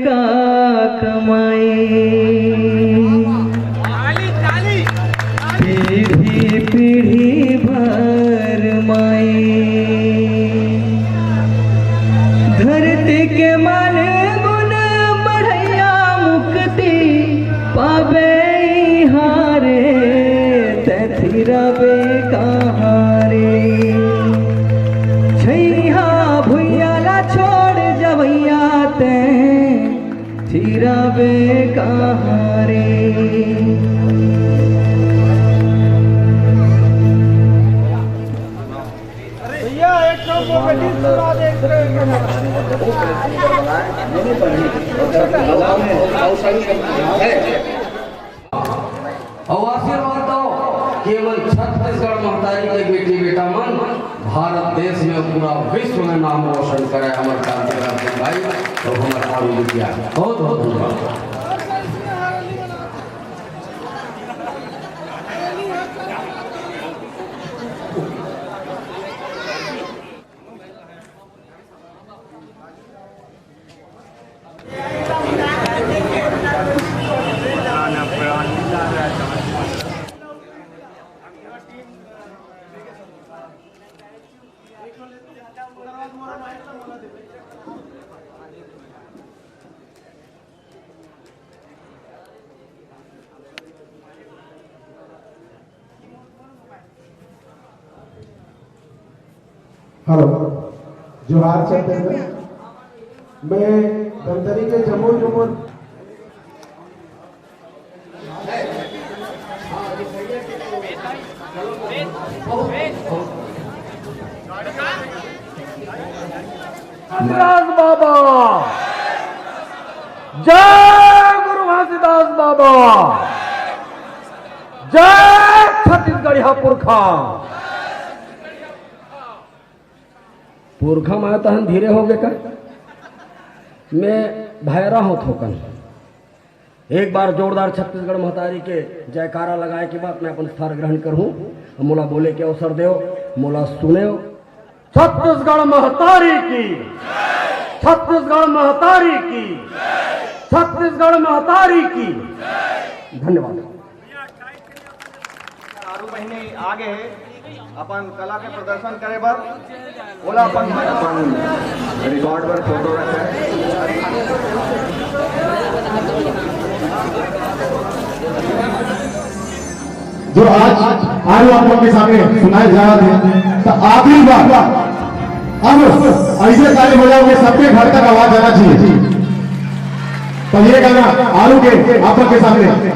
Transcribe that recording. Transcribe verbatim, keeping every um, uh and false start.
का कमाई, पीढ़ी पीढ़ी भर माई। धरती के मान गुण बढ़ैया, मुक्ति पाबे इहाँ रे, तैं थिरबे कहाँ रे? छैहा भुइयां ला छोड़ जवैया तैं, थिरबे कहाँ रे? भैया, एक ठो वो बेटी सुना दे, एक ठो, एक ठो। अउ आशीर्वाद दो कि हमर छत्तीसगढ़ महतारी के बेटी बेटा मन भारत देश में, पूरा विश्व में नाम रोशन करे, हमर क्रांतिकांत सिंह भाई अउ हमर आरू बिटिया। बहुत बहुत धन्यवाद। हेलो, जोहार छत्तीसगढ़। मैं धमतरी के जम्मो जम्मो घासीदास बाबा, जय गुरु घासीदास बाबा, जय छत्तीसगढ़िया पुरखा। पुरखा माय तहन धीरे होगे का? मैं भैरा हों थोकन। एक बार जोरदार छत्तीसगढ़ महतारी के जयकारा लगाए के बाद मैं अपन स्थान ग्रहण करहूं। मोला बोले के अवसर देव, मोला सुनेव। छत्तीसगढ़ महतारी की, छत्तीसगढ़ महतारी की, छत्तीसगढ़ महतारी की। धन्यवाद। आरू बहिनी आगे हे अपन कला के प्रदर्शन करे बर। ओला अपन, अपन रिकॉर्ड बर फोटो रखे। जो आज आरू आप लोग के सामने सुनाए जा रहे थे, तो आखिरी बार अब ऐसे ताली बजाओगे, सबके घर तक आवाज जाना चाहिए। तो ये गाना आरू के आप लोग के सामने।